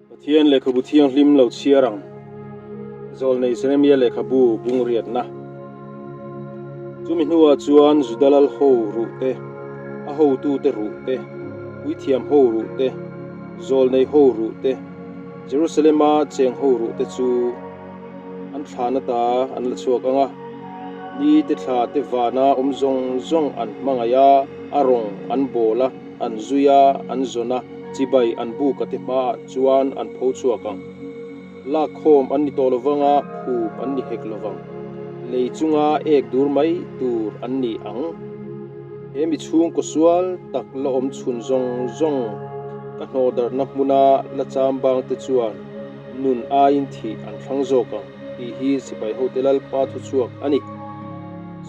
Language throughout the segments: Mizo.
Pathian lehkhabu thianghlim lo chhiar ang. Zawlnei Jeremia lehkhabu bung riatna. Chumi hnuah chuan Juda lal ho ruh te, a hotute ruh te, puithiam ho ruh te, zawlnei ho ruh te, Jerusalema cheng ho ruh te chu an thlan ata an la chhuak ang a, ni te thla te vana awm zawng zawng an hmangaih a, a rawng an bawl a, an zui a, an zawn a, chibai an buk a te hmaah chuan an pho chhuak ang. Lak khawm an ni tawh lovang a, phum an ni hek lovang. Lei chunga ek dur mai tur an ni ang. He mi chhungkaw sual tak la awm chhun zawng zawng ka hnawhdarhna hmuna la cham bang te chuan nun aiin thih an thlang zawk ang tih hi sipai hote Lalpa thuchhuak a ni.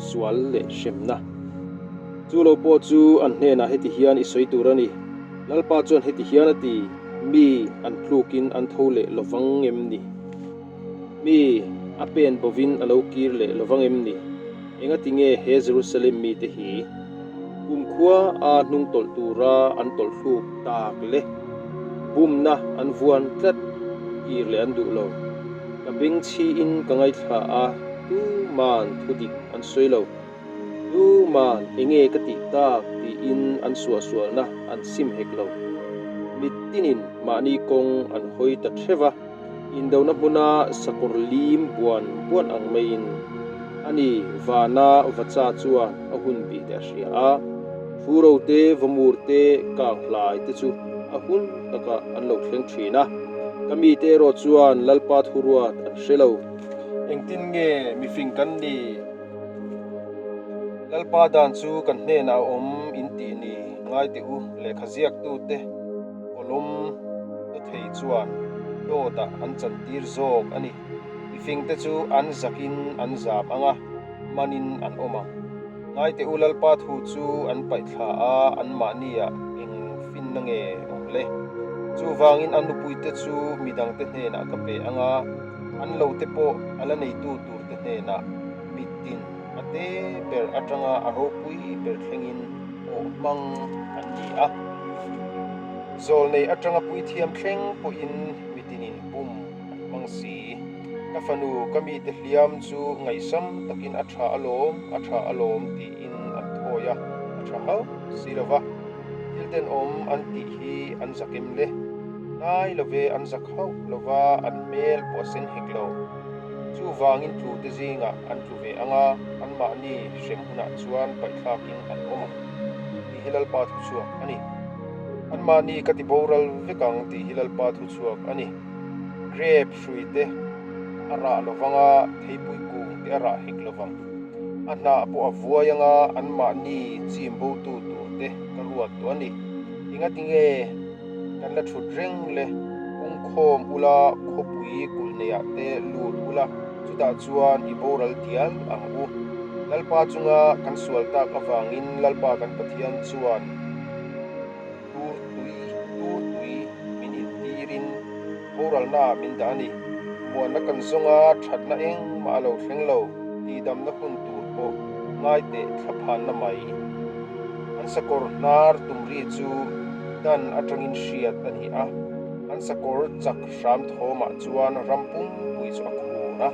Sual leh hremna. Chu lo pawh chu an hnenah heti hian i sawi tur a ni. Lalpa chuan heti hian a ti, Mi an tlukin an tho leh lovang em ni? Mi a pen bovin a lo kir leh lovang em ni? Engati nge he Jerusalem mite hi kumkhua a hnung tawlh tura an tawlh thluk tak le? Bumna an vuan tlat kir leh an duh lo. Ka bengchhiin ka ngaithla a, tuman thudik an sawi lo. Tuman enge ka tih tak tiin an suahsualna an sim hek lo. Mitinin mahni kawng an hawi ta theuh a. Indona hmuna sakawr lim buan buan ang maiin a ni vana vacha chuan a hun bih te a hria a, Furo te, Vamur te, Kang hlai te chu a hun takah an lo thleng thin a, ka mite erawh chuan Lalpa thuruat an hre lo. Engtin nge mifing kan ni? Lalpa dan chu kan hnenah a awm in tih ni ngai teh u, lehkha ziaktute. Kawlawm ta thei chuan dawtah an chantir zawk a ni. Mifingte chu an zakin an zam ang a, manin an awm ang. Ngaite u Lalpa thu chu an paih thla a, anmahniah eng finna nge awm le? Chuvangin an nupuite chu midangte hnenah ka pe ang a, an lote pawh a la neitu turte hnenah mittin a te ber atanga a ropui ber thlengin pawh hmang an ni a. Zawlnei atanga puithiam thleng pawhin mitinin bum an hmang si. Ka fanu, ka mite hliam chu ngaihsam takin a tha alawm, a tha alawm tiin an thawi a, a tha hauh si lo va. Thil tenawm an tih hi an zak em le? Hnai love an zak hauh lo va, an hmel pawh a sen hek lo. Chuvangin tlute zingah an tlu ve ang a, anmahni hrem hunah chuan paihthlakin an awm ang tih hi Lalpa thuchhuak a ni. Anmahni ka ti boral vek ang tih hi Lalpa thuchhuak a ni. Grape hrui te a rah lo vang a, theipui kung te a rah hek lo vang. A hnah pawh a vuai ang a, anmahni chim botu tur te ka ruat tawh a ni. Engati nge? Kan la thut reng le, pungkhawm ula khawpui kulh neiah te lut ula, chutah chuan i boral dial ang u. Lalpa chunga kan sual tak avangin Lalpa kan Pathian chuan tur tui tur tui min intirin boralnaah min dah a ni. Muanna kan zawnga thatna engmah a lo thleng lo, tihdamna hun tur pawh ngaiteh thlaphanna mai. An sakawr hnar tumri chu dan atangin hriat a ni a, an sakawr chak hram thawmah chuan ram pumpui chu a khur a.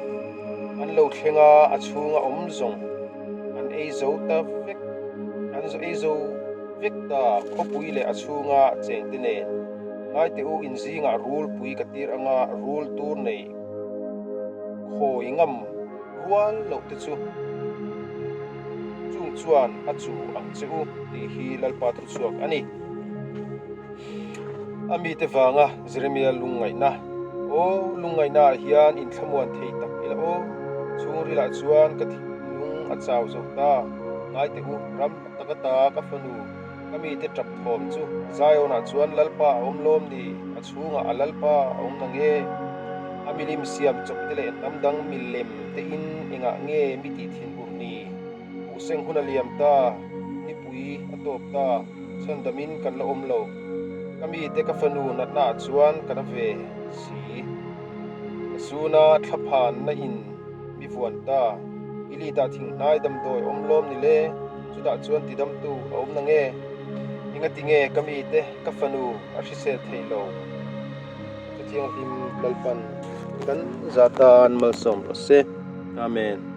An lo thleng a, a chhunga awm zawng an ei zo ta vek, an ei zo vek ta, khawpui leh a chhunga chengte nen. Ngaite u inzingah rulpui ka tir anga rul tur nei khawi ngam rual loh te chu chung chuan a chu ang che u tih hi Lalpa thuchhuak a ni. A mite vanga Jeremia lungngaihna, Aw, lungngaihna ah hian inthlamuan thei tak ila aw, chhungrilah chuan ka thinlung a chau zo ta, ngaite u, ram tak ata ka fanu, Ka mite tap thawm chu Zion-ah chuan Lalpa a awm lawm ni? A chhungah a Lalpa a awm na nge? A milim siam chawp te leh hnam dang milem te in engah nge mi tih thin ur ni? Buhseng hun a liam ta, nipui a tawp ta, chhandamin kan la awm lo. Ka mite ka fanu natna ah chuan ka na ve si. Ka suna thlaphan na in mi vuan ta. I litah thinghnai damdawi awm lawm ni le? Chutah chuan tidamtu a awm na nge? Engati nge ka mite, ka fanu a hrisel thei lo? Thianghlim Lalpan kan zah tan malsawm rawh se. Amen.